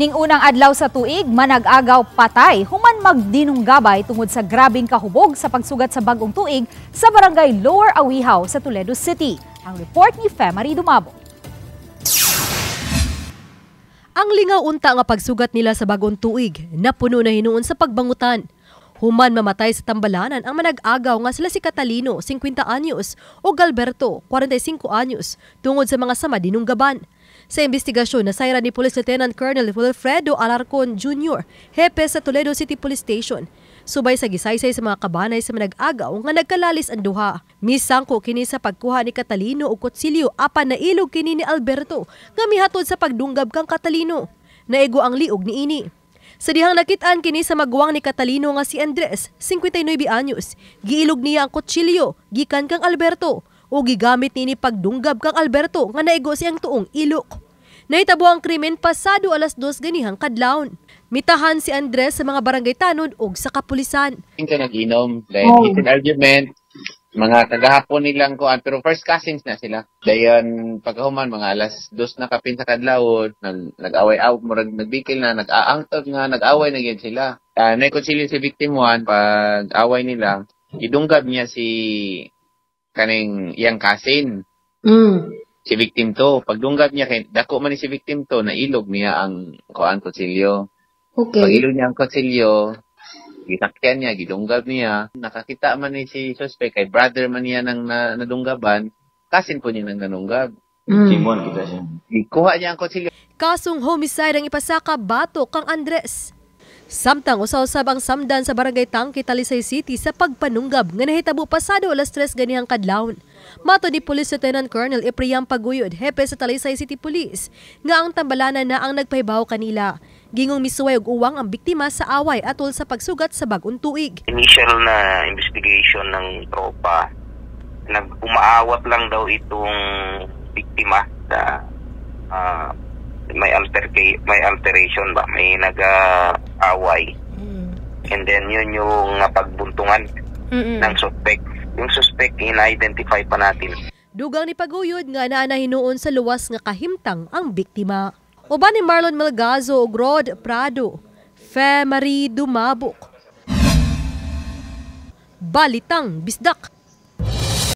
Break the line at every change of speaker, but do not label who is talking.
Ning unang adlaw sa tuig, manag-agaw patay human magdinunggabay tungod sa grabeng kahubog sa pagsugat sa bagong tuig sa barangay Lower Awihaw sa Toledo City. Ang report ni Femary Dumabo.
Ang lingaw unta nga pagsugat nila sa bagong tuig, napuno na hinuon sa pagbangutan. Human mamatay sa tambalanan ang manag-agaw nga sila si Catalino, 50 anyos, o Galberto, 45 anyos, tungod sa mga sama dinunggaban. Sa investigasyon, nasayran ni Police Lieutenant Colonel Wilfredo Alarcon Jr., hepe sa Toledo City Police Station. Subay sa gisaysay sa mga kabanay sa manag-agaw nga nagkalalis ang duha. Misangko kini sa pagkuha ni Catalino og kutsilyo apan nailog kini ni Alberto nga mihatod sa pagdunggab kang Catalino. Naigo ang liog niini. Sa dihang nakit-an kini sa maguwang ni Catalino nga si Andres, 59 anyos, giilog niya ang kutsilyo gikan kang Alberto o gigamit nini pagdunggab kang Alberto nga naigo siyang tuong ilok. Nahitabo ang krimen pasado 2:00 ganihang kadlawon. Mitahan si Andres sa mga barangay tanod og sa kapulisan.
Ka nag-inom, then heated argument, mga kagahapon nilang kuan, pero first cousins na sila. Dayon pagkahuman mga 2:00 na kapin sa kadlawon, nag-away-away, murag nagbikil na, nag-aangtog nga, nag-away na gyud sila. Nakonsilyo si victim 1, pag away nila, idunggab niya si kaning iyang cousin. Si victim 2, pagdunggab niya kay dako man ni si victim 2, nailog niya ang kuan kutsilyo. Pag ilog niya ang kutsilyo, gisakyan niya, gidunggab niya. Nakakita man ni si suspect, kay brother man niya nang nadunggaban, cousin po niya nang nanunggab.
Timon kita siya.
Ikuha niya ang kutsilyo.
Kasong homicide ang ipasaka batok kang Andres. Samtang usa-usab ang samdan sa barangay Tangke, Talisay City sa pagpanunggab nga nahitabo pasado 3:00 ganihang kadlawon. Mato ni Police Lieutenant Colonel Epriam Paguyod, hepe sa Talisay City Police, nga ang tambalanan na ang nagpahibaw kanila. Gingong misuway og uwang ang biktima sa away atol sa pagsugat sa bag-ong tuig.
Initial na investigation ng tropa, nag-umaawat lang daw itong biktima sa may alteration ba, may nag-away. And then yun yung napagbuntungan ng suspect. Yung suspect in-identify pa natin.
Dugang ni Paguyod nga naa na hinuon sa luwas nga kahimtang ang biktima. Uban ni Marlon Melgazo ug Rod Prado, Fe Marie Dumabok. Balitang Bisdak.